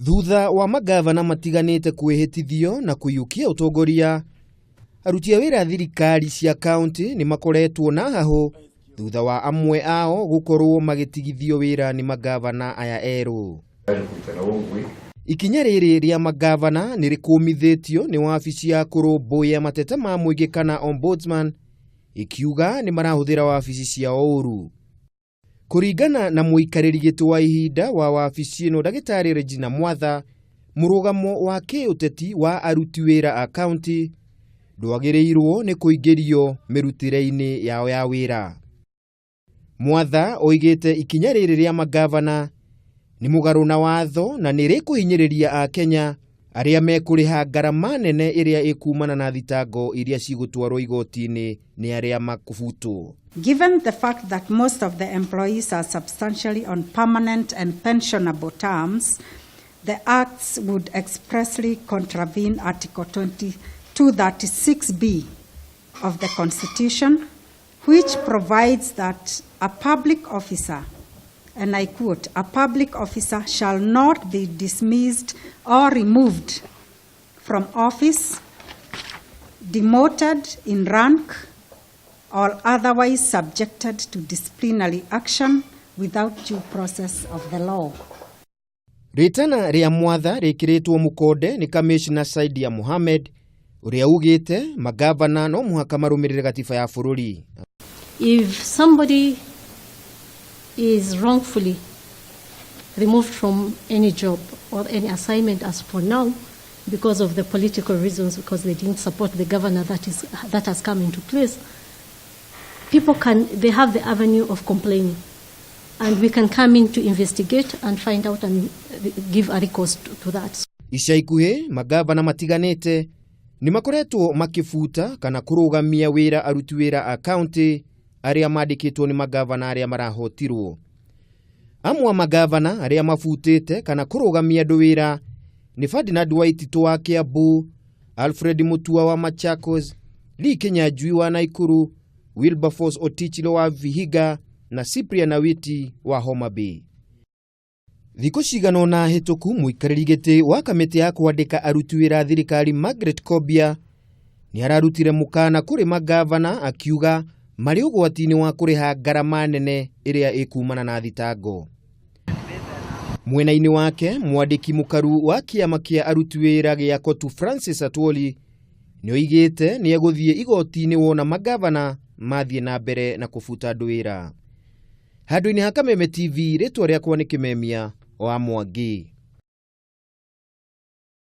Thutha wa magavana matiganĩte kwĩhĩtithio na kũiyũkia ũtongoria, aruti a wĩra a thirikari cia kaunti nĩ makoretwo na hahũ thutha wa amwe ao gũkorwo magĩtigithio wĩra nĩ magavana aya erũ. Ikinya rĩrĩ rĩa magavana nĩ rĩkũmithĩtio nĩ wabici ya kũrũmbũiya mateta ma mũingĩ kana ombudsman, ikiuga nĩ marahũthĩra wabici ciao ũru. Kũringana na mũikarĩri gĩtĩ wa ihinda wa wabici ĩno ndagĩtarĩ Regina Mwatha, mũrũgamo wa kĩũteti wa aruti wĩra a kaunti ndwagĩrĩirwo nĩ kũingĩrio mĩrutĩre-inĩ yao ya wĩra. Mwatha oigĩte ikinya rĩrĩ rĩa magavana nĩ mũgarũ na watho na nĩ rĩkũhinyĩrĩria Akenya arĩa mekũrĩha ngarama nene ĩrĩa ĩkumana na thitango iria cigũtwarwo igoti-inĩ nĩ arĩa makũbutwo. Given the fact that most of the employees are substantially on permanent and pensionable terms, the acts would expressly contravene Article 236B of the Constitution, which provides that a public officer, and I quote, "A public officer shall not be dismissed or removed from office, demoted in rank, or otherwise subjected to disciplinary action without due process of the law." Rĩtana rĩa Mwatha rĩkĩrĩtwo mũkonde nĩ kamishna Saidia Mohamed ũrĩa ugĩte magavana no mũhaka marũmĩrĩre gatiba ya bũrũri. If somebody is wrongfully removed from any job or any assignment as for now, because of the political reasons, because they didn't support the governor that has come into place, they have the avenue of complaining. And we can come in to investigate and find out and give a recourse to that. Ica ikuhĩ magavana matiganĩte nĩ makoretwo makĩbuta kana kũrũgamia wĩra aruti wĩra a kaunti arĩa mandĩkĩtwo nĩ magavana arĩa marahotirwo. Amwe a magavana arĩa mabutĩte kana kũrũgamia andũ wĩra nĩ Ferdinand Waititu wa Kiambu, Alfred Mutua wa Machakos, Lee Kinyanjui wa Naikuru, Wilberforce Otichilo wa Vihiga na Cyprian Awiti wa Homa Bay. Thikũ cigana ũna hĩtũku, mũikarĩri gĩtĩ wa kamĩtĩ ya kwandĩka aruti wĩra a thirikari Margaret Kobia nĩ ararutire mũkana kũrĩ magavana akiuga marĩ ũgwati-inĩ wa kũrĩha ngarama nene ĩrĩa ĩkumana na thitango. Mwena-inĩ wake, mwandĩki mũkaru wa kĩama kĩa aruti wĩra gĩa Kotu Francis Atwoli nĩ oigĩte nĩ egũthiĩ igoti-inĩ wona magavana mathiĩ na mbere na kũbuta andũ wĩra. Handũ-inĩ ha Kameme TV, rĩtwa rĩakwa nĩ Kĩmemia wa Mwangi.